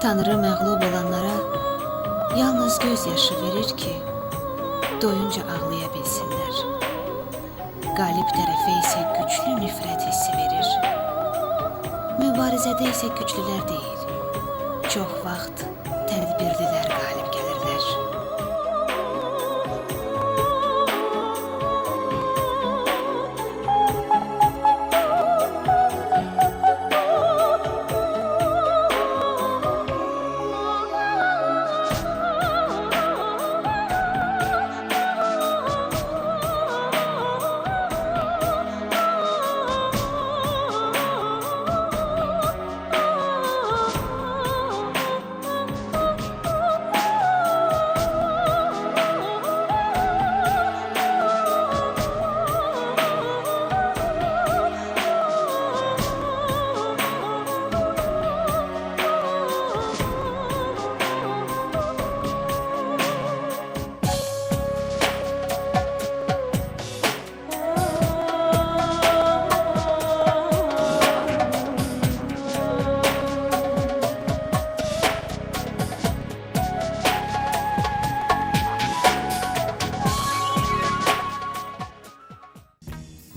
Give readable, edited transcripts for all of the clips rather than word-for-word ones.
Tanrı məğlub olanlara yalnız göz yaşı verir ki, doyunca ağlaya bilsinlər. Qalib tərəfə isə güclü nifrət hissi verir. Mübarizədə isə güclülər deyil, çox vaxt tədbirlilər qalib gəlirlər.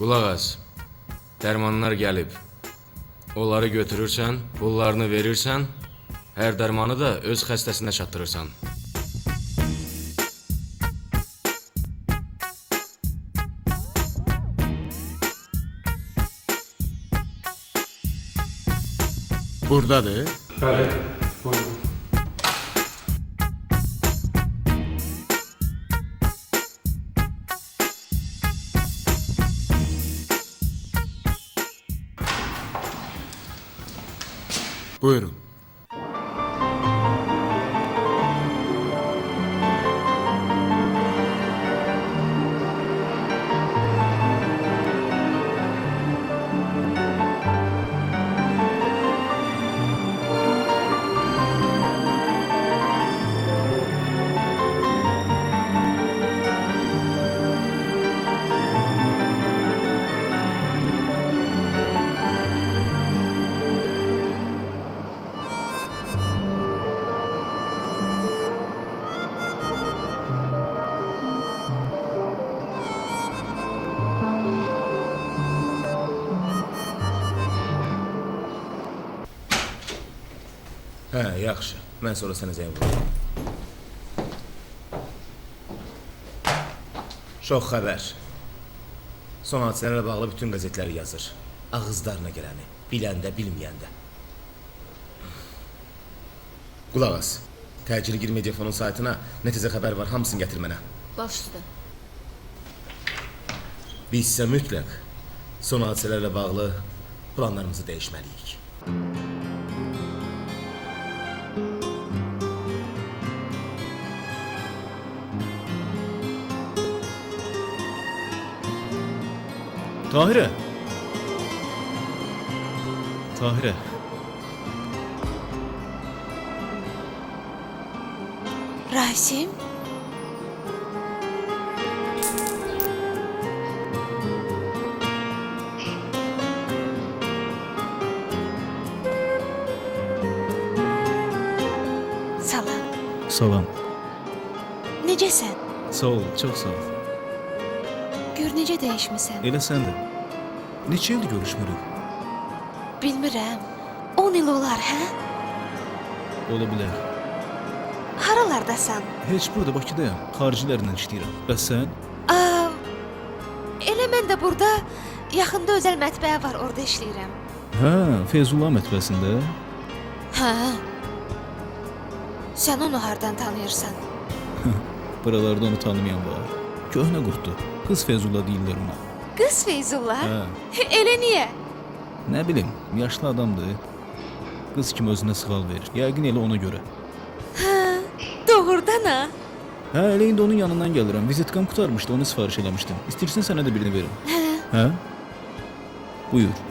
Qulaq as. Dərmanlar gəlib. Onları götürürsən, pullarını verirsən, hər dərmanı da öz xəstəsinə çatdırırsan. Buradadır. Bəli, buyurun. Buyurun. Hə, yaxşı. Mən sonra sənə zəng vururam. Çox xəbər. Son hadisələrlə bağlı bütün qəzetlər yazır. Ağızlarına gələni, biləndə, bilməyəndə. Qulaq as. Təcili gir Mediafonun saytına, nə təzə xəbər var, hamısını gətir mənə. Baş üstə. Biz isə mütləq son hadisələrlə bağlı planlarımızı dəyişməliyik. Tahirə. Tahirə. Rasim? Salam. Salam. Necəsən? Sağ ol, çox sağ ol. Gör necə dəyişmisən. Elə sən də. Neçə ildir görüşmürük? Bilmirəm. 10 il olar, hə? Ola bilər. Haralardasan? Heç burada Bakıdayam. Xaricilərlə işləyirəm. Bəs sən? Aa, elə mən də burada yaxında özəl mətbəə var, orada işləyirəm. Hə, Feyzullah mətbəəsində. Hə. Sən onu hardan tanıyırsan? Buralarda onu tanımayan var. Köhnə qurddur. Qız Feyzullah deyirlər ona. Qız Feyzullah? Hə. Elə niyə? Nə bilim, yaşlı adamdır. Qız kimi özünə sığal verir. Yəqin elə ona görə. Hə, doğrudan ha? Hə, elə indi onun yanından gəlirəm. Vizitkam qurtarmışdı, onu sifariş eləmişdim. İstəyirsən sənə də birini verim. Hə. Hə? Buyur.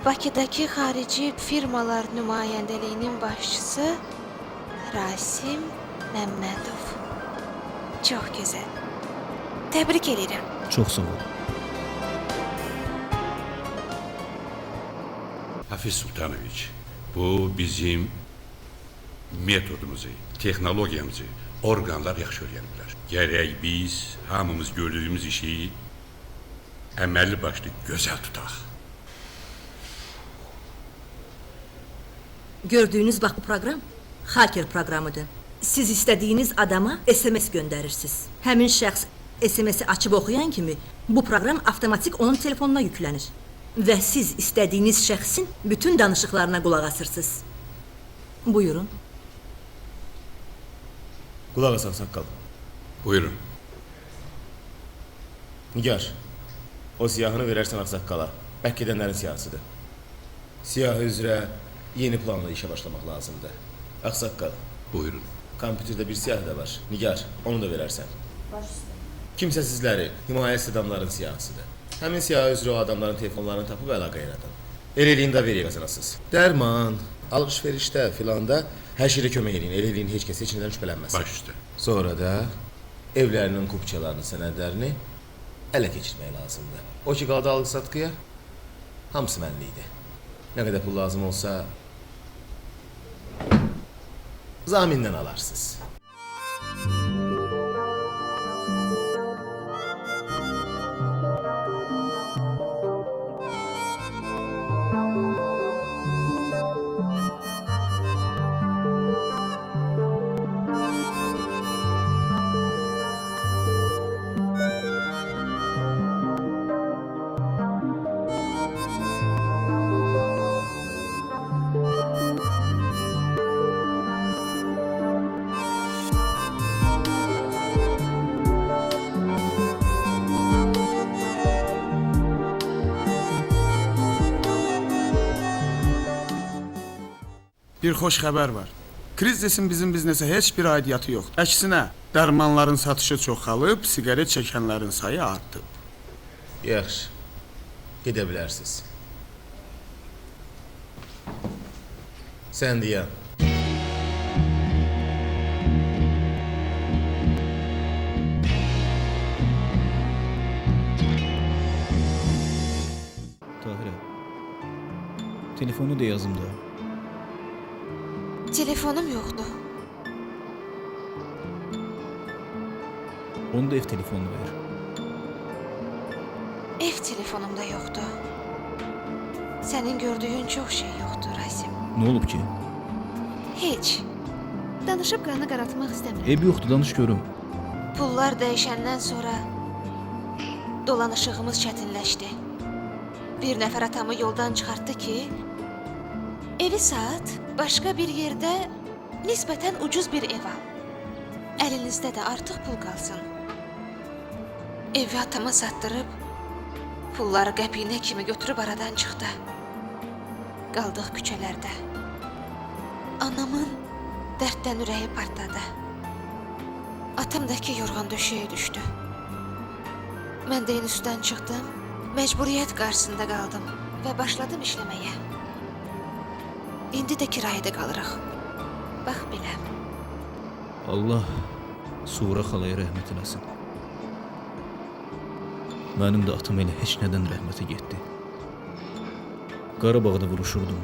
Bakıdakı xarici firmalar nümayəndəliyinin başçısı Rasim Məmmədov. Çox gözəl. Təbrik edirəm. Çox sağ ol. Hə, Hafiz Sultanoviç, bu bizim metodumuzu, texnologiyamızı orqanlar yaxşı öyrəniblər. Gərək biz hamımız gördüyümüz işi əməlli başlı gözəl tutaq. Gördüyünüz bax bu proqram hacker proqramıdır. Siz istədiyiniz adama SMS göndərirsiniz. Həmin şəxs SMS-i açıb oxuyan kimi bu proqram avtomatik onun telefonuna yüklənir və siz istədiyiniz şəxsin bütün danışıqlarına qulaq asırsınız. Buyurun. Qulaq as ağsaqqal. Buyurun. Nigar, o siyahını verərsən ağsaqqala. Bək gedənlərin siyahısıdır. Siyahı üzrə yeni planla işə başlamaq lazımdır. Ağsaqqal. Buyurun. Kompüterdə bir siyahı da var. Nigar, onu da verərsən. Baş üstə. Kimsəsizləri, himayəsiz adamların siyahısıdır. Həmin siyahı üzrə o adamların telefonlarını tapıb əlaqə yaradın. Elə eləyin da veriyə qazanasınız. Dərman, alış-verişdə filanda hər şeydə kömək eləyin. Elə eləyin heç kəs heç nədən şübhələnməsin. Baş üstə. Sonra da evlərinin kupçalarını, sənədlərini ələ keçirmək lazımdır. O ki qaldı alqı-satqıya, hamısı mənlikdir. Nə qədər pul lazım olsa zamindən alarsınız. Bir xoş xəbər var. Krizisin bizim biznesə heç bir aidiyyatı yoxdur. Əksinə, dərmanların satışı çoxalıb, siqaret çəkənlərin sayı artıb. Yaxşı. Gedə bilərsiniz. Sən deyən. Tahirə. Telefonu da yazım da. Telefonum yoxdur. Onu da ev telefonunu ver. Ev telefonum da yoxdur. Sənin gördüyün çox şey yoxdur, Rasim. Nə olub ki? Heç. Danışıb qanı qaraltmaq istəmirəm. Eybi yoxdur, danış görüm. Pullar dəyişəndən sonra dolanışığımız çətinləşdi. Bir nəfər atamı yoldan çıxartdı ki, evi sat, başqa bir yerdə nisbətən ucuz bir ev al. Əlinizdə də artıq pul qalsın. Evi atama satdırıb, pulları qəpiyinə kimi götürüb aradan çıxdı. Qaldıq küçələrdə. Anamın dərddən ürəyi partladı. Atam da ki yorğan döşəyə düşdü. Mən də üstdən çıxdım, məcburiyyət qarşısında qaldım və başladım işləməyə. İndi də kirayədə qalırıq. Bax belə. Allah Suğra xalaya rəhmət eləsin. Mənim də atam elə heç nədən rəhmətə getdi. Qarabağda vuruşurdum.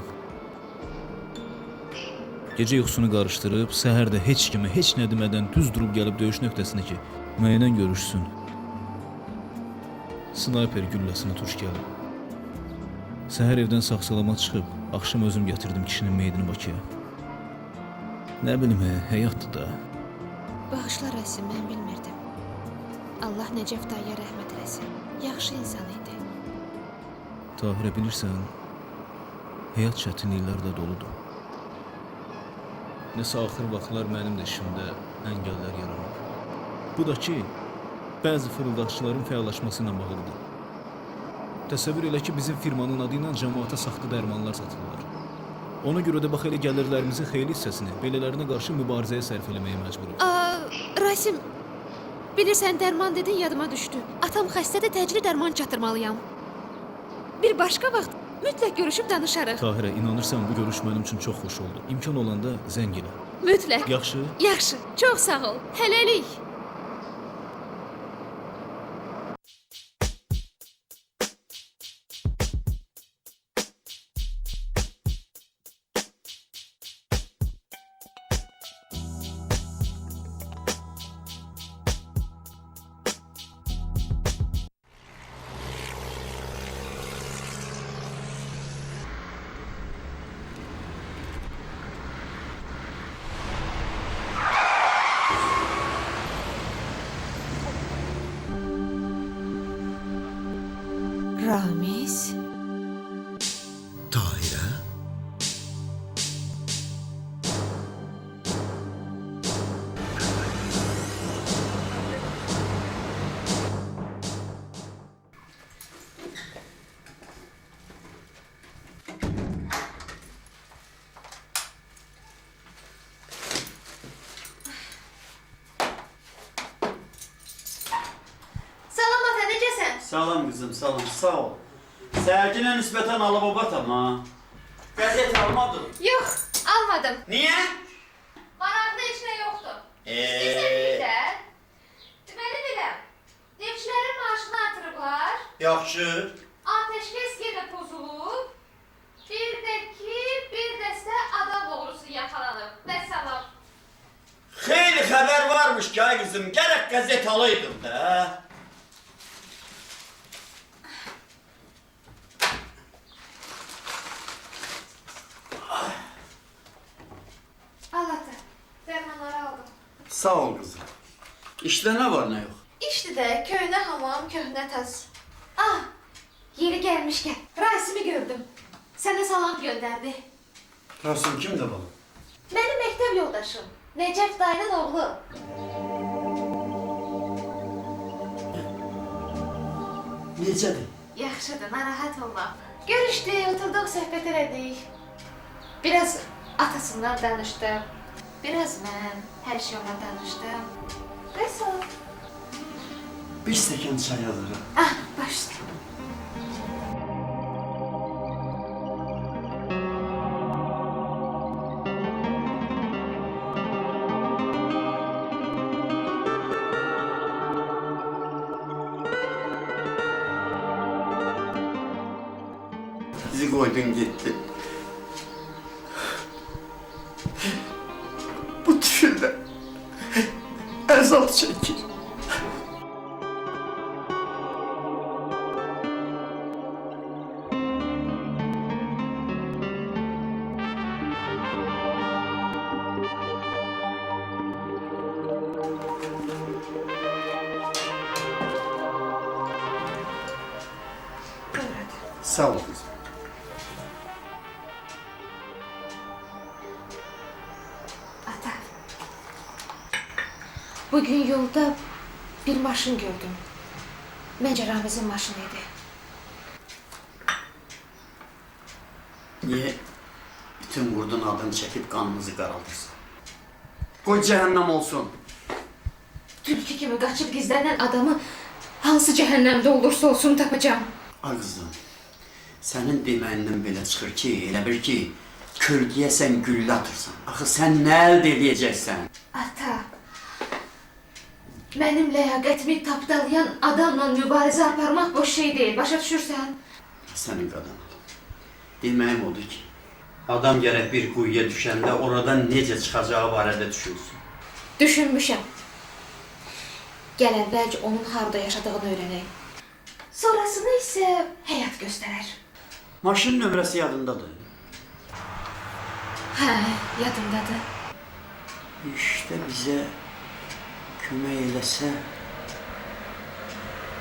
Gecə yuxusunu qarışdırıb, səhər də heç kimə heç nə demədən düz durub gəlib döyüş nöqtəsinə ki, mənlə görüşsün. Snayper gülləsinə tuş gəlib. Səhər evdən sağ-salamat çıxıb, axşam özüm gətirdim kişinin meyidini Bakıya. Nə bilim, həyatdır da. Bağışla Rasim, mən bilmirdim. Allah Nəcəf dayıya rəhmət eləsin. Yaxşı insan idi. Tahirə, bilirsən, həyat çətinliklərlə doludur. Nəsə axır vaxtlar mənim də işimdə əngəllər yaranıb. Bu da ki, bəzi fırıldaqçıların fəallaşması ilə bağlıdır. Təsəvvür elə ki, bizim firmanın adı ilə cəmaata saxta dərmanlar satırlar. Ona görə də bax elə gəlirlərimizin xeyli hissəsini belələrinə qarşı mübarizəyə sərf eləməyə məcburuq. Rasim, bilirsən dərman dedin yadıma düşdü. Atam xəstədir, təcili dərman çatdırmalıyam. Bir başqa vaxt mütləq görüşüb danışarıq. Tahirə, inanırsan bu görüş mənim üçün çox xoş oldu. İmkan olanda zəng elə. Mütləq. Yaxşı? Yaxşı, çox sağ ol. Hələlik. Ramiz? Tahirə? Salam ata, necəsən? Salam qızım, salam, sağ ol. Səhərkinə nisbətən alababatam ha. Qəzet almadın? Yox, almadım. Niyə? Maraqlı heç nə yoxdur. İstəyirsən bir də. Deməli belə, neftçilərin maaşını artırıblar. Yaxşı. Atəşkəs yenə pozulub. Bir də ki, bir dəstə adam oğrusu yaxalanıb. Vəssalam. Xeyli xəbər varmış ki, ay qızım, gərək qəzet alaydın da. Al ata, dərmanları aldım. Sağ ol qızım. İşdə nə var, nə yox? İşdi də, köhnə hamam, köhnə tas. Ah, yeri gəlmişkən, Rasimi gördüm. Sənə salam göndərdi. Rasim kimdir balam? Mənim məktəb yoldaşım, Nəcəf dayının oğlu. Necədir? Yaxşıdır, narahat olma. Görüşdük, oturduq, söhbət elədik. Biraz atasından danışdım. Biraz mən, hər şey ona danışdım. Vəssalam. Bir stəkan çay alırım. Ah, baş üstə. Bizi qoydun getdin. Bu tüfüldə əzab çəkir. Sağ ol qızım. Ata, bugün yolda bir maşın gördüm. Məncə Ramizin maşını idi. Niye bütün qurdun adını çəkib qanımızı qaraldırsan? Qoy cəhənnəm olsun. Tülkü kimi qaçıb gizlənən adamı hansı cəhənnəmdə olursa olsun tapacağam. Ay qızım, sənin deməyindən belə çıxır ki, elə bil ki, kölgəyə sən güllə atırsan. Axı sən nə əldə eləyəcəksən? Ata, mənim ləyaqətimi tapdalayan adamla mübarizə aparmaq boş şey deyil, başa düşürsən? Sənin qadan alım. Deməyim odur ki, adam gərək bir quyuya düşəndə oradan necə çıxacağı barədə düşünsün. Düşünmüşəm. Gəl əvvəlcə onun harda yaşadığını öyrənək. Sonrasını isə həyat göstərər. Maşın nömrəsi yadındadır. Hə, yadımdadır. İşte bizə kömək eləsə,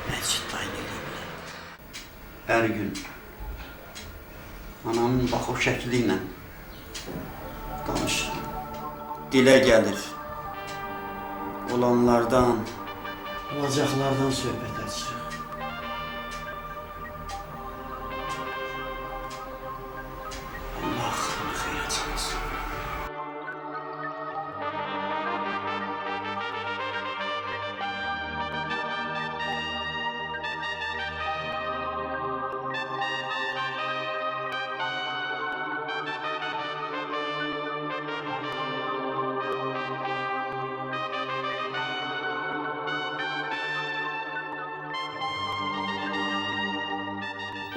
Məcid dayı eləyə bilər. Hər gün anamın bax o şəkli ilə danışıram. Dilə gəlir. Olanlardan, olacaqlardan söhbət açırıq. Allah axırını xeyrə çıxarsın.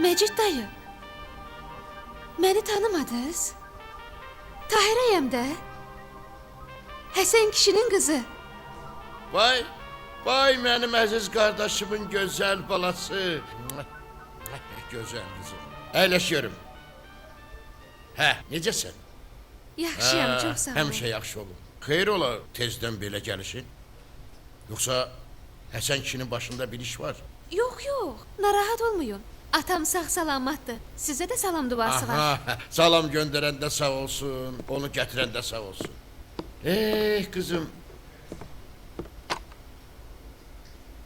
Məcid dayı, məni tanımadınız? Tahirəyəm də. Həsən kişinin qızı. Vay, vay mənim əziz qardaşımın gözəl balası. Gözəl qızım. Əyləş görüm. Hə, necəsən? Yaxşıyam, çox sağ ol. Həmişə yaxşı olun. Xeyir ola tezdən belə gəlişin. Yoxsa Həsən kişinin başında bir iş var? Yox, yox, narahat olmayın. Atam sağ salamatdır. Sizə də salam duası var. Aha, salam göndərən də sağ olsun, onu gətirən də sağ olsun. Eh qızım.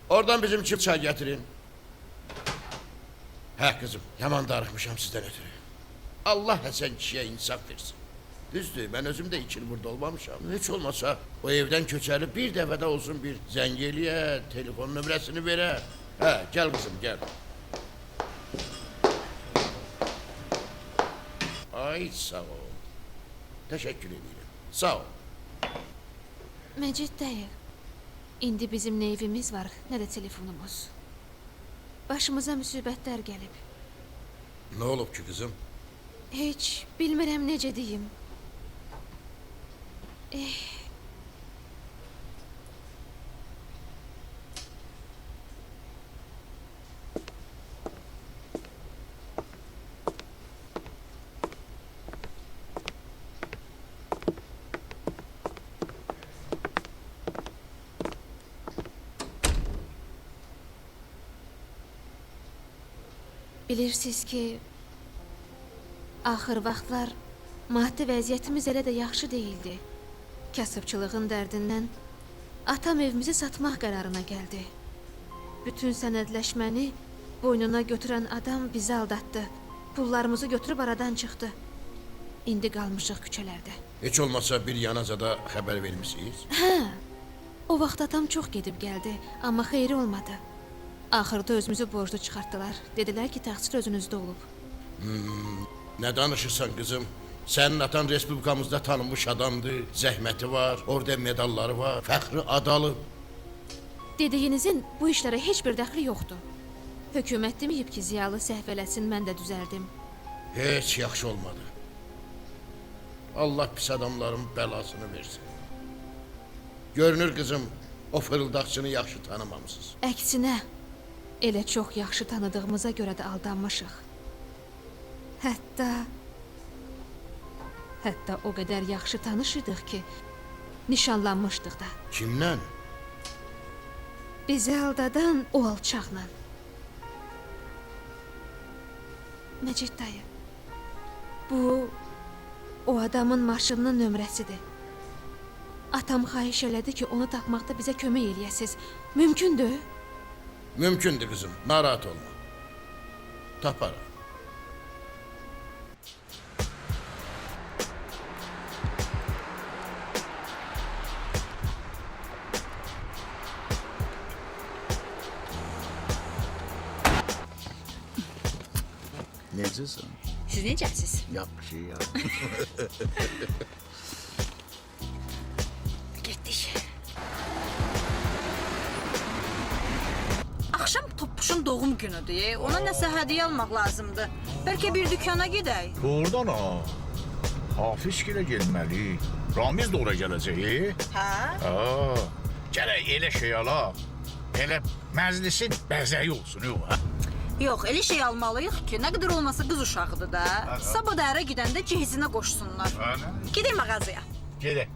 Oradan bizim için çay gətirin. Hə qızım, yaman darıxmışam sizdən ötürü. Allah Həsən kişiyə insaf versin. Düzdür, mən özüm də 2 il burada olmamışam. Heç olmasa o evdən köçəri bir dəfə də olsun bir zəng eləyə, telefon nömrəsini verə. Hə, gəl qızım, gəl. Ay, sağ ol. Təşəkkür edirəm. Sağ ol. Məcid dayı, indi bizim nə evimiz var, nə də telefonumuz. Başımıza müsibətlər gəlib. Nə olub ki, qızım? Heç bilmirəm necə deyim. Bilirsiniz ki, axır vaxtlar maddi vəziyyətimiz elə də yaxşı deyildi. Kasıbçılığın dərdindən atam evimizi satmaq qərarına gəldi. Bütün sənədləşməni boynuna götürən adam bizi aldatdı. Pullarımızı götürüb aradan çıxdı. İndi qalmışıq küçələrdə. Heç olmasa bir yanacada xəbər vermişsiniz? Hə, o vaxt atam çox gedib gəldi, amma xeyri olmadı. Axırda özümüzü borclu çıxartdılar. Dedilər ki, təqsir özünüzdə olub. Nə danışırsan qızım? Sənin atan respublikamızda tanınmış adamdır, zəhməti var, orada medalları var, fəxri ad alıb. Dediyinizin bu işlərə heç bir dəxli yoxdur. Hökumət deməyib ki, ziyalı səhv eləsin, mən də düzəldim. Heç yaxşı olmadı. Allah pis adamların bəlasını versin. Görünür qızım, o fırıldaqçını yaxşı tanımamısınız. Əksinə, elə çox yaxşı tanıdığımıza görə də aldanmışıq. Hətta o qədər yaxşı tanış idik ki, nişanlanmışdıq da. Kimlə? Bizi aldadan o alçaqla. Məcid dayı, bu o adamın maşınının nömrəsidir. Atam xahiş elədi ki, onu tapmaqda bizə kömək eləyəsiz. Mümkündür? Mümkündür qızım, narahat olma. Taparım. Necəsən? Siz necəsiz? Yaxşıyam. Getdik. Axşam Toppuşun doğum günüdür. Ona nəsə hədiyyə almaq lazımdır. Bəlkə bir dükana gedək. Doğrudan ha. Hafiz gilə gelməliyik. Ramiz də ora gələcək. Hə? Ha. Gərək elə şey alaq. Elə məclisin bəzəyi olsun, yox ha? Yox, elə şey almalıyıq ki, nə qədər olmasa qız uşağıdır da. Sabah da ərə gedəndə cehizinə qoşsunlar. Gedək mağazaya. Gedək.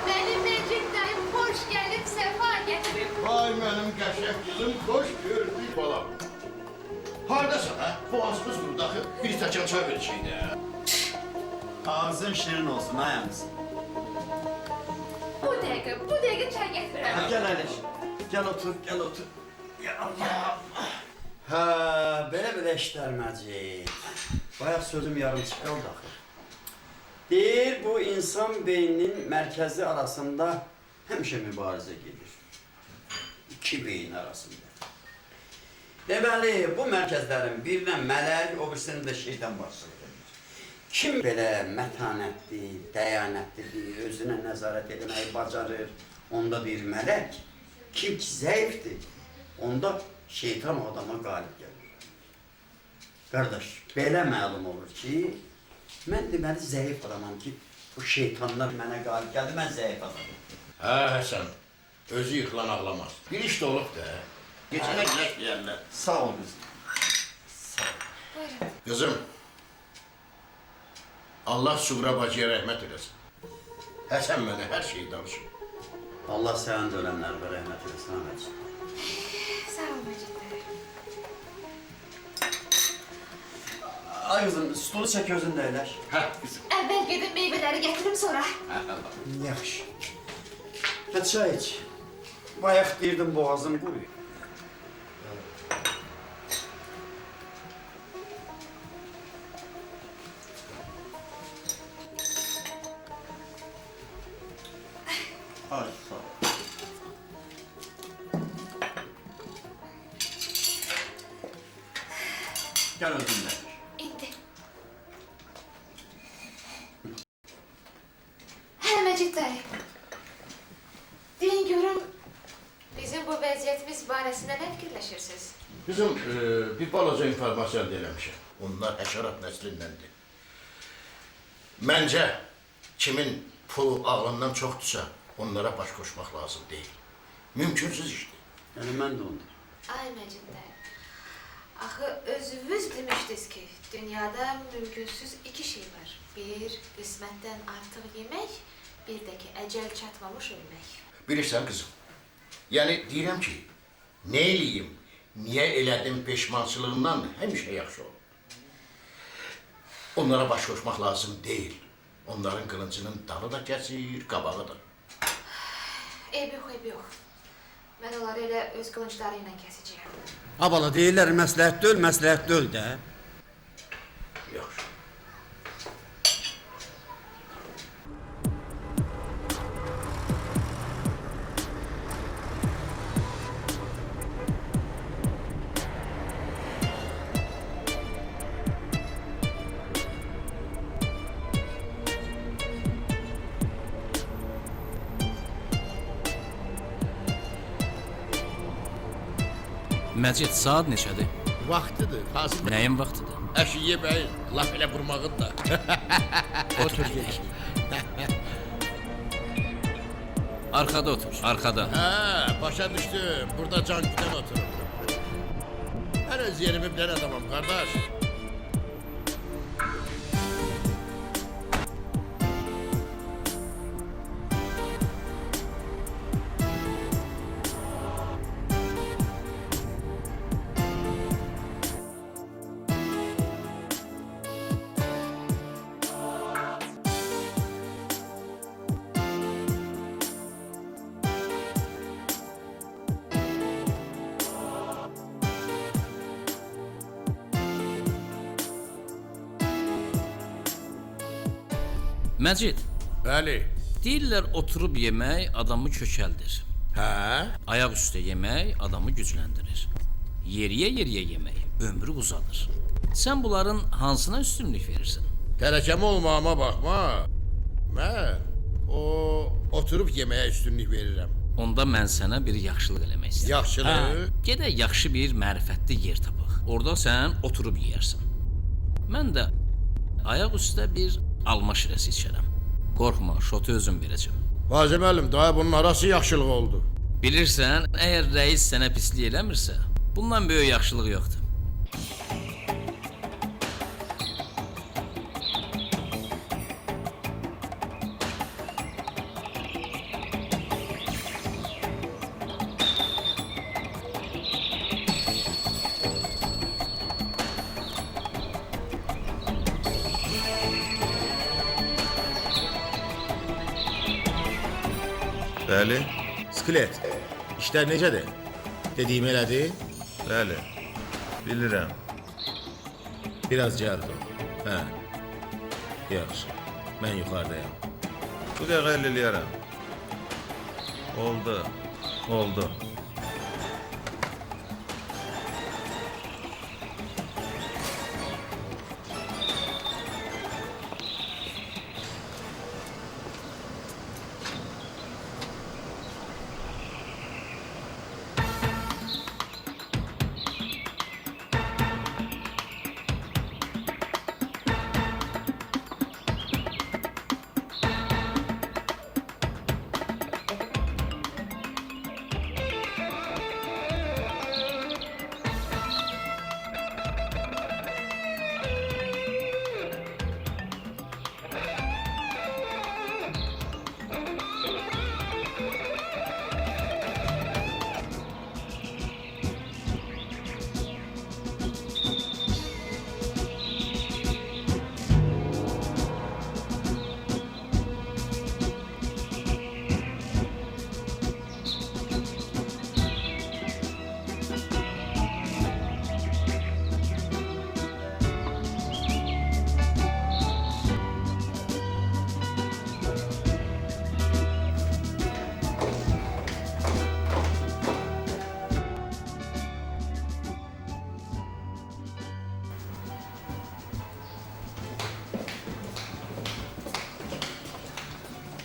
Mənim Məcid dayım xoş gəlib, səfa gətirib. Vay mənim qəşəng qızım, xoş gördük balam. Hardasan ha? Boğazımız qurudu axı. Bir stəkan çay ver içək də. Ağzın şirin olsun, ayağımız. Bu dəqiqə çay gətirirəm. Gəl Əliş, gəl otur, gəl otur. Ya Allah. Hə, belə-belə işlər Məcid. Bayaq sözüm yarımçıq qaldı axı. Deyir, bu insan beyninin mərkəzi arasında həmişə mübarizə gedir. İki beyin arasında. Deməli, bu mərkəzlərin birinə mələk, o birisinin də şeytan başçılıq edir. Kim belə mətanətli, dəyanətlidir, özünə nəzarət etməyi bacarır, onda bir mələk. Kim ki zəifdir, onda şeytan o adama qalib gəlir. Qardaş, belə məlum olur ki, mən deməli zəif adamam ki, bu şeytanlar mənə qalib gəldi, mən zəif adamam. Hə, Həsən, özü yıxılan ağlamaz. Bir iş də olub da. Keçənə günək deyərlər. Sağ ol qızım. Sağ ol. Buyurun. Qızım, Allah Suğra bacıya rəhmət eləsin. Həsən mənə hər şeyi danışır. Allah sənin də ölənlərə rəhmət eləsin, Məcid. Sağ ol Məcid dayı. Ay qızım, stolu çək özün də əyləş. Hə, qızım. Əvvəl gedim meyvələri gətirim sonra. Yaxşı. Hə, çay iç. Bayaq deyirdim boğazım quruyur. Ay, sağ ol. Gəl özün də. İndi. Hə, Məcid dayı. Deyin görüm, bizim bu vəziyyətimiz barəsində nə fikirləşirsiniz? Qızım, bir balaca informasiya əldə eləmişəm. Onlar həşərat nəslindəndir. Məncə, kimin pulu ağlından çoxdursa, onlara baş qoşmaq lazım deyil. Mümkünsüz işdir. Yəni, mən də onu deyim. Ay Məcid dayı, axı özünüz demişdiniz ki, dünyada mümkünsüz iki şey var. Bir, qismətdən artıq yemək, bir də ki, əcəl çatmamış ölmək. Bilirsən qızım, yəni deyirəm ki, nə eləyim, niyə elədim peşmançılığından həmişə yaxşı olur. Onlara baş qoşmaq lazım deyil. Onların qılıncının dalı da kəsir, qabağı da. Eybi yox, eybi yox. Mən onları elə öz qılıncları ilə kəsicəyəm. Ha bala, deyirlər məsləhət deyil, məsləhət deyil də. Yaxşı. Məcid, saat neçədir? Vaxtıdır, Fazıl. Nəyin vaxtıdır? Əşi yeməyin, laf elə vurmağın da. Otur gedək. Arxada otur, arxada. Hə, başa düşdüm. Burada can güdən oturur. Mən öz yerimi bilən adamam, qardaş. Məcid. Bəli. Deyirlər oturub yemək adamı kökəldir. Hə? Ayaq üstə yemək adamı gücləndirir. Yeriyə-yeriyə yemək ömrü uzadır. Sən bunların hansına üstünlük verirsən? Tərəkəmə olmağıma baxma. Mən o oturub yeməyə üstünlük verirəm. Onda mən sənə bir yaxşılıq eləmək istəyirəm. Yaxşılıq? Hə, gedək yaxşı bir mərifətli yer tapaq. Orada sən oturub yeyərsən. Mən də ayaq üstə bir alma şirəsi içərəm. Qorxma, şotu özüm verəcəm. Fazil müəllim, daha bunun arası yaxşılıq oldu. Bilirsən, əgər rəis sənə pislik eləmirsə, bundan böyük yaxşılıq yoxdur. Bəli. Skelet, işlər necədir? Dediyimi elədi? Bəli, bilirəm. Biraz cəld ol. Hə, yaxşı, mən yuxarıdayam. Bu dəqiqə həll eləyərəm. Oldu, oldu.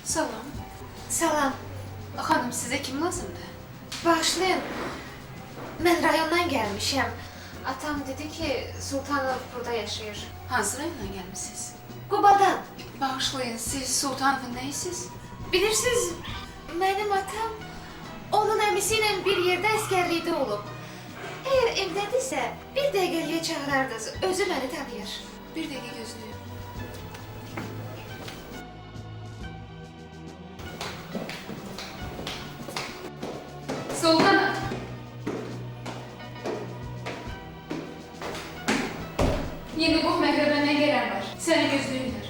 Salam. Salam. Xanım, sizə kim lazımdır? Bağışlayın. Mən rayondan gəlmişəm. Atam dedi ki, Sultanov burada yaşayır. Hansı rayondan gəlmisiniz? Qubadan. Bağışlayın, siz Sultanovun nəyisiz? Bilirsiniz, mənim atam onun əmisi ilə bir yerdə əsgərlikdə olub. Əgər evdədirsə, bir dəqiqəliyə çağırardınız. Özü məni tanıyır. Bir dəqiqə gözləyin. Sultanov! Yeni qohum əqrəbəndən gələn var. Səni gözləyirlər.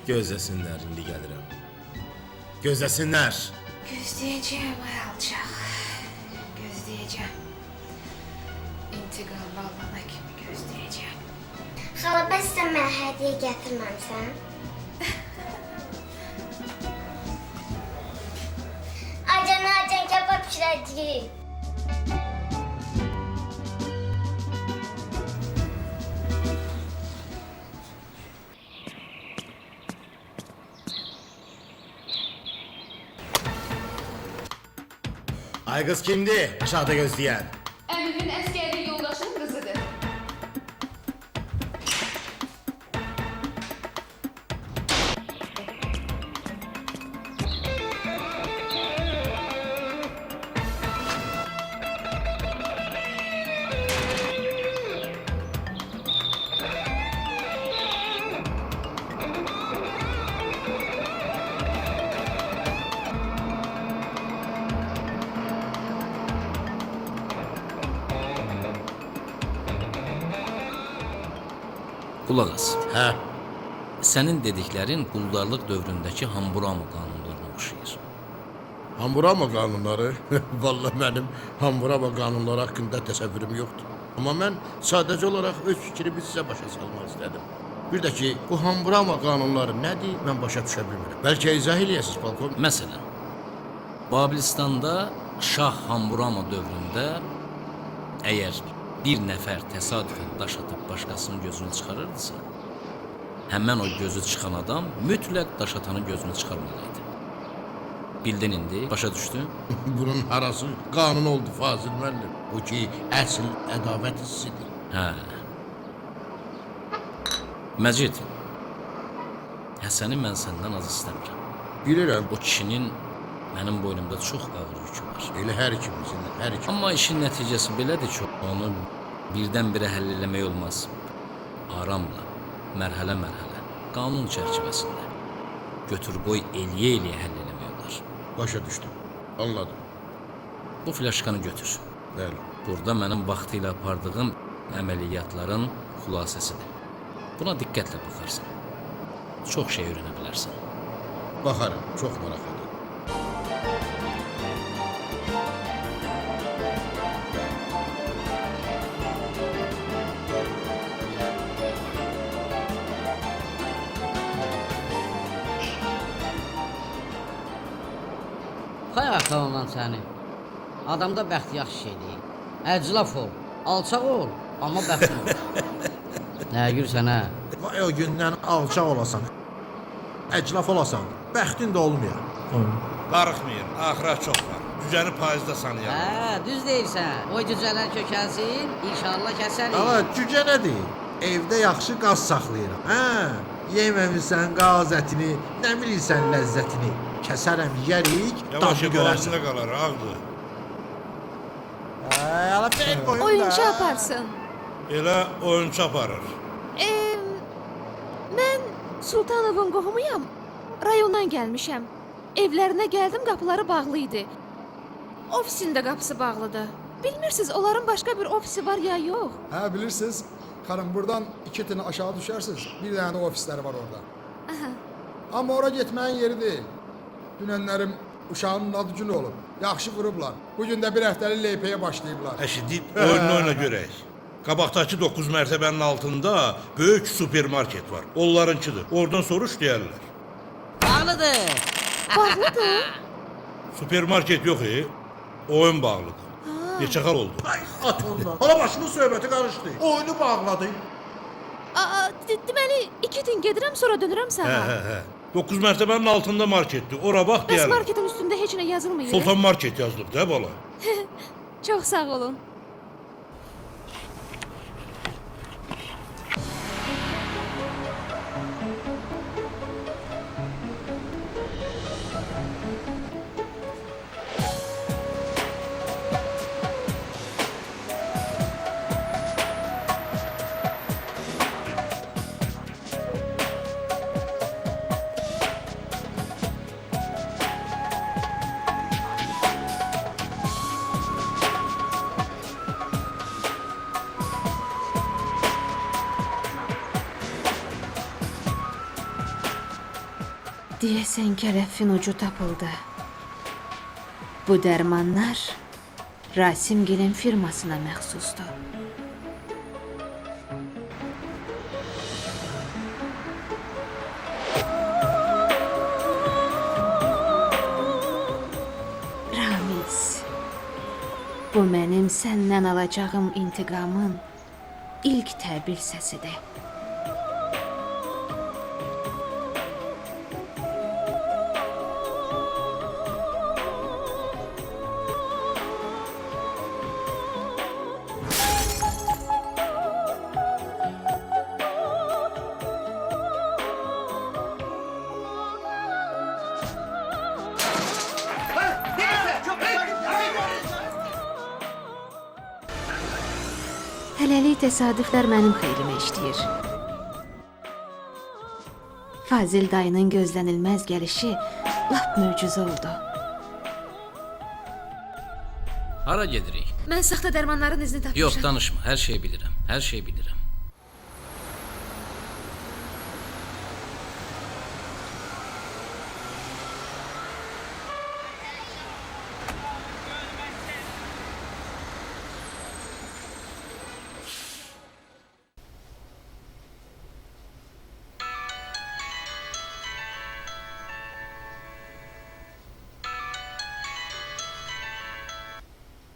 Gözləsinlər, indi gəlirəm. Gözləsinlər. Gözləyəcəyəm, ay alçaq. Gözləyəcəyəm. İntiqam alana kimi gözləyəcəyəm. Xala, bəs sən mənə hədiyyə gətirməmsən? Acan, acan, kebab pişirəcəyik. Ay qız kimdir? Aşağıda gözləyən. Əmimin əsgərlik yoldaşının qızıdır. Qulaq as. Hə. Sənin dediklərin quldarlıq dövründəki Hammurabi qanunlarına oxşayır. Hammurabi qanunları? Vallahi mənim Hammurabi qanunları haqqında təsəvvürüm yoxdur. Amma mən sadəcə olaraq öz fikrimi sizə başa salmaq istədim. Bir də ki, bu Hammurabi qanunları nədir, mən başa düşə bilmirəm. Bəlkə izah eləyəsiniz, polkovnik. Məsələn, Babilistanda Şah Hammurabi dövründə əgər bir nəfər təsadüfən daş atıb başqasının gözünü çıxarırdısa, həmən o gözü çıxan adam mütləq daş atanın gözünü çıxarmalı idi. Bildin indi, başa düşdün? Bunun harası qanun oldu Fazil müəllim. Bu ki, əsl ədavət hissidir. Hə. Məcid, Həsəni mən səndən az istəmirəm. Bilirəm. O kişinin mənim boynumda çox ağır yükü var. Elə hər ikimizin, hər ikimizin. Amma işin nəticəsi belədir ki, onu birdən-birə həll eləmək olmaz. Aramla, mərhələ-mərhələ, qanun çərçivəsində götür-qoy eləyə-eləyə həll eləmək olar. Başa düşdüm, anladım. Bu flaşkanı götür. Bəli. Burada mənim vaxtı ilə apardığım əməliyyatların xülasəsidir. Buna diqqətlə baxarsan. Çox şey öyrənə bilərsən. Baxarım, çox maraqlıdır. Xay arxalandan səni. Adamda bəxt yaxşı şey deyil. Əclaf ol, alçaq ol, amma bəxtin ol. Nə gülsən hə? Vay o gündən alçaq olasan, əclaf olasan, bəxtin də olmuyor. Darıxmayın, axıra çox var. Cücəni payızda sanıyalım. Hə, düz deyirsən. O cücələr kökəlsin, inşallah kəsərik. Ala, cücə nədir? Evdə yaxşı qaz saxlayıram. Hə, yeməmisən qaz ətini, nə bilirsən ləzzətini. Kəsərəm, yeyərik, Yavaş dadını görərsən. boğazında qalar, ağdır. Ay, ala, ver qoyum da. Oyuncu aparsın. Elə oyunçu aparır. Mən Sultanovun qohumuyam. Rayondan gəlmişəm. Evlərinə gəldim, qapıları bağlı idi. Ofisin də qapısı bağlıdır. Bilmirsiniz, onların başqa bir ofisi var ya yox. Hə, bilirsiniz, xanım, buradan 2 tane aşağı düşərsiniz, bir dənə də ofisləri var orada. Aha. Amma ora getməyin yeri deyil. Dünənlərim uşağının adı günü olub. Yaxşı vurublar. Bugün də bir həftəlik leypəyə başlayıblar. Əşi, oyunu oyna görək. Qabaqdakı 9 mərtəbənin altında böyük supermarket var. Onlarınkidir. Oradan soruş deyərlər. Bağlıdır. Bağlıdır? Supermarket yox, oyun bağlıdır. Neçə xal oldu? Ay, at ondan. Hala başımın söhbəti qarışdı. Oyunu bağladı. Deməli, 2 gün gedirəm, sonra dönürəm sağa. Hə, hə, hə. 9 mərtəbənin altında marketdir. Ora bax Bəs deyərlər. marketin üstündə heç nə yazılmayır? Sultan Market yazılıb da bala. Çox sağ olun. Deyəsən kələfin ucu tapıldı. Bu dərmanlar Rasimgilin firmasına məxsusdur. Ramiz, bu mənim səndən alacağım intiqamın ilk təbil səsidir. Hələlik təsadüflər mənim xeyrimə işləyir. Fazil dayının gözlənilməz gəlişi lap möcüzə oldu. Hara gedirik? Mən saxta dərmanların izini tapmışam. Yox, danışma. Hər şeyi bilirəm. Hər şeyi bilirəm.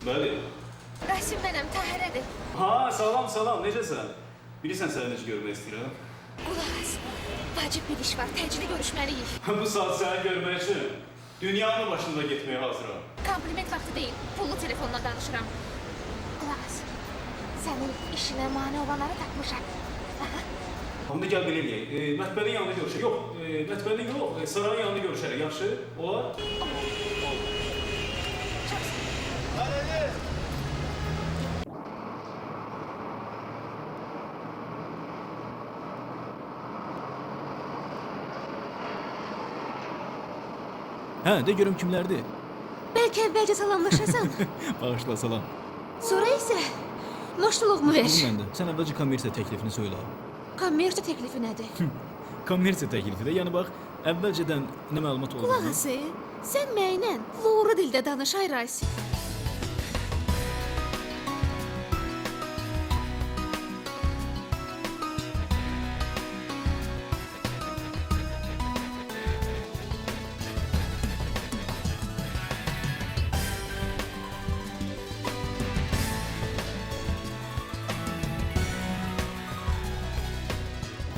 Bəli. Rasim mənəm, Tahirədir. Ha, salam, salam. Necəsən? Bilirsən səni necə görmək istəyirəm? Qulaq as. Vacib bir iş var, təcili görüşməliyik. Bu saat səni görmək üçün dünyanın başında getməyə hazıram. Kompliment vaxtı deyil, pullu telefonla danışıram. Qulaq as. Sənin işinə mane olanları tapmışam. Aha. Onda gəl belə eləyək. Mətbənin yanında görüşək. Yox, mətbənin yox, sarayın yanında görüşərik. Yaxşı? Olar? Hə, de görüm kimlərdir? Bəlkə əvvəlcə salamlaşasan. Bağışla, salam. Sonra isə muştuluğumu ver. Muştuluğum məndə. Sən əvvəlcə kommersiya təklifini söylə. Kommersiya təklifi nədir? Kommersiya təklifi də, yəni bax, əvvəlcədən nə məlumat olduğunu... Qulaq as, sən mənlə loru dildə danış, ay Rasim.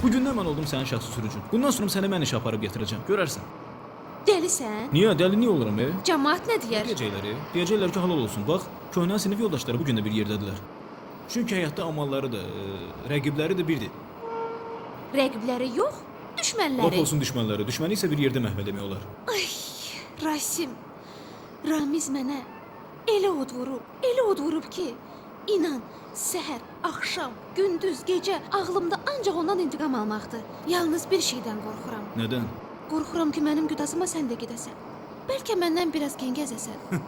Bugündən mən oldum sənin şəxsi sürücün. Bundan sonra sənə mən işə aparıb gətirəcəm. Görərsən. Dəlisən? Niyə? Dəli niyə oluram, e? Camaat nə deyər? Deyəcəklər, e? Deyəcəklər ki, halal olsun. Bax, köhnə sinif yoldaşları bu gün də bir yerdədirlər. Çünki həyatda amalları da, rəqibləri də birdir. Rəqibləri yox, düşmənləri. Lap olsun düşmənləri. Düşməni isə bir yerdə məhv eləmək olar. Ay, Rasim, Ramiz mənə elə od vurub, elə od vurub ki, inan, səhər, axşam, gündüz, gecə ağlımda ancaq ondan intiqam almaqdır. Yalnız bir şeydən qorxuram. Nədən? Qorxuram ki, mənim qüdasıma sən də gedəsən. Bəlkə məndən biraz gengəzəsən.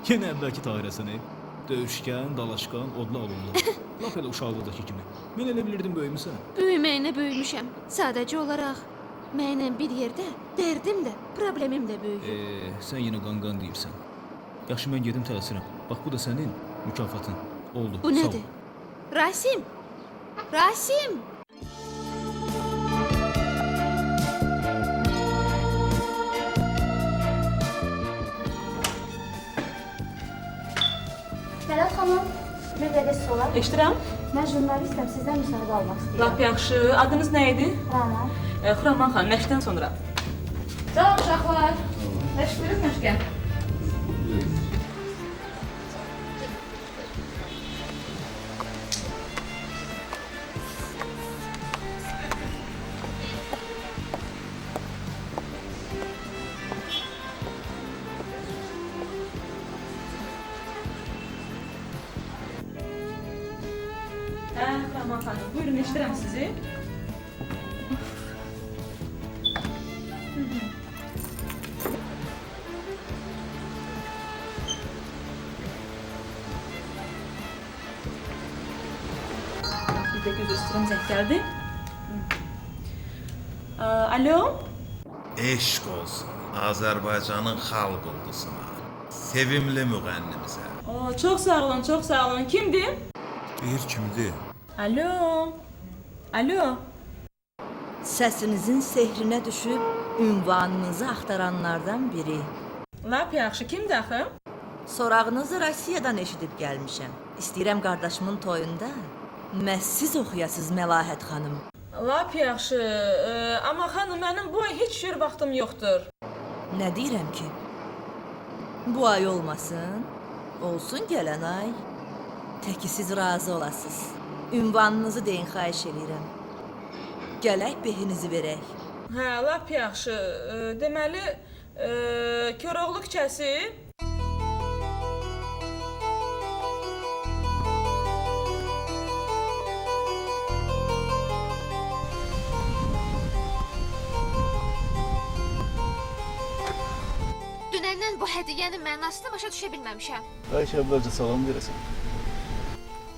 Yenə əvvəlki Tahirəsən, ey. Döyüşkən, dalaşqan, odlu alovlu. Lap elə uşaqlıqdakı kimi. Mən elə bilirdim böyümüsən. Böyüməyinə böyümüşəm. Sadəcə olaraq mənlə bir yerdə dərdim də, problemim də böyüyür. Sən yenə qanqan deyirsən. Yaxşı, mən gedim tələsirəm. Bax, bu da sənin mükafatın. Oldu. Bu nədir? Rasim! Rasim! Mələk xanım, bir dəqiqə siz olar. Eşidirəm. Mən jurnalistəm, sizdən müsahibə almaq istəyirəm. Lap yaxşı. Adınız nə idi? Rana. Xuraman xanım, məşqdən sonra. Salam uşaqlar. Məşqdiniz məşqə. Hə, Xuraman xanım, buyurun, eşidirəm sizi. Bir də üzr istəyirəm, zəng gəldi. Alo? Eşq olsun Azərbaycanın xalq ulduzuna, sevimli müğənnimizə. Çox sağ olun, çox sağ olun. Kimdir? Deyir kimdir? Alo? Alo? Səsinizin sehrinə düşüb ünvanınızı axtaranlardan biri. Lap yaxşı, kimdir axı? Sorağınızı Rusiyadan eşidib gəlmişəm. İstəyirəm qardaşımın toyunda məhz siz oxuyasız Məlahət xanım. Lap yaxşı, amma xanım mənim bu ay heç cür vaxtım yoxdur. Nə deyirəm ki? Bu ay olmasın, olsun gələn ay. Təki siz razı olasınız. Ünvanınızı deyin, xahiş eləyirəm. Gələk behinizi verək. Hə, lap yaxşı. Deməli, Koroğlu küçəsi. Dünəndən bu hədiyyənin mənasını başa düşə bilməmişəm. Bəlkə əvvəlcə salam verəsən.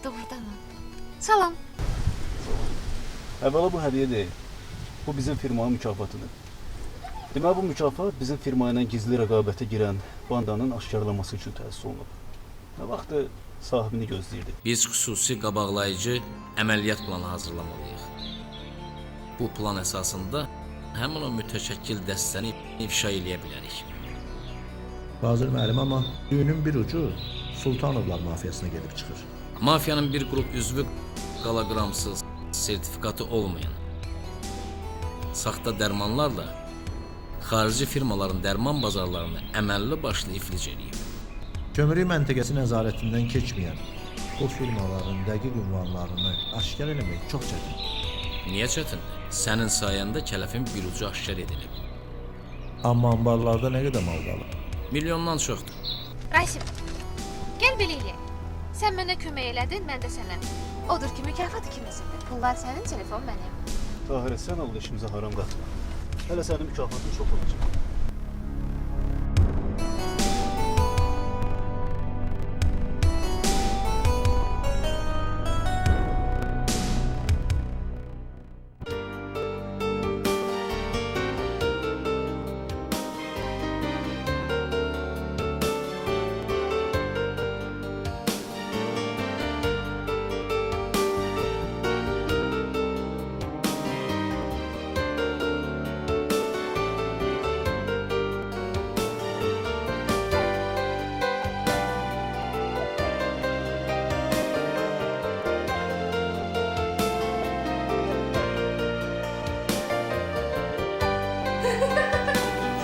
Doğrudan mı? Salam. Əvvəla bu hədiyyə deyil. Bu bizim firmanın mükafatıdır. Deməli bu mükafat bizim firma ilə gizli rəqabətə girən bandanın aşkarlanması üçün təsis olunub. Nə vaxtı sahibini gözləyirdik. Biz xüsusi qabaqlayıcı əməliyyat planı hazırlamalıyıq. Bu plan əsasında həmin o mütəşəkkil dəstəni ifşa eləyə bilərik. Fazil müəllim, amma düyünün bir ucu Sultanovlar mafiyasına gedib çıxır. Mafiyanın bir qrup üzvü qalaqramsız, sertifikatı olmayan saxta dərmanlarla xarici firmaların dərman bazarlarını əməlli başlı iflic eləyib. Gömrük məntəqəsi nəzarətindən keçməyən bu firmaların dəqiq ünvanlarını aşkar eləmək çox çətindir. Niyə çətindir? Sənin sayəndə kələfin bir ucu aşkar edilib. Amma anbarlarda nə qədər mal qalıb? Milyondan çoxdur. Rasim, gəl belə eləyək. Sən mənə kömək elədin, mən də sənə. Odur ki, mükafat ikimizindir. Pullar sənin, telefon mənim. Tahirə, sən Allah işimizə haram qatma. Hələ sənin mükafatın çox olacaq.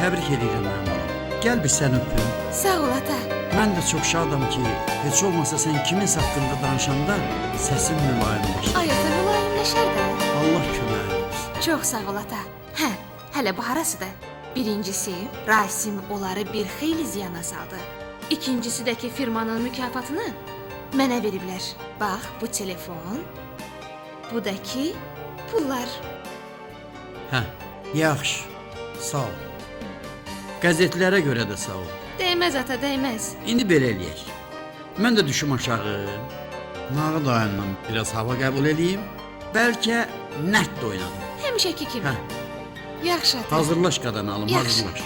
Təbrik edirəm mənim balam. Gəl bir sən öpüm. Sağ ol ata. Mən də çox şadam ki, heç olmasa sən kiminsə haqqında danışanda səsin mülayimləşir. Ay ata, mülayimləşər də. Allah köməyin olsun. Çox sağ ol ata. Hə, hələ bu harasıdır? Birincisi, Rasim onları bir xeyli ziyana saldı. İkincisi də ki, firmanın mükafatını mənə veriblər. Bax, bu telefon, bu da ki, pullar. Hə, yaxşı. Sağ ol. Qəzetlərə görə də sağ ol. Dəyməz ata, dəyməz. İndi belə eləyək. Mən də düşüm aşağı. Nağı dayımla biraz hava qəbul eləyim. Bəlkə nət də oynadım. Həmişəki kimi. Hə. Yaxşı ata. Hazırlaş qadan alım, Yaxşı. hazırlaş.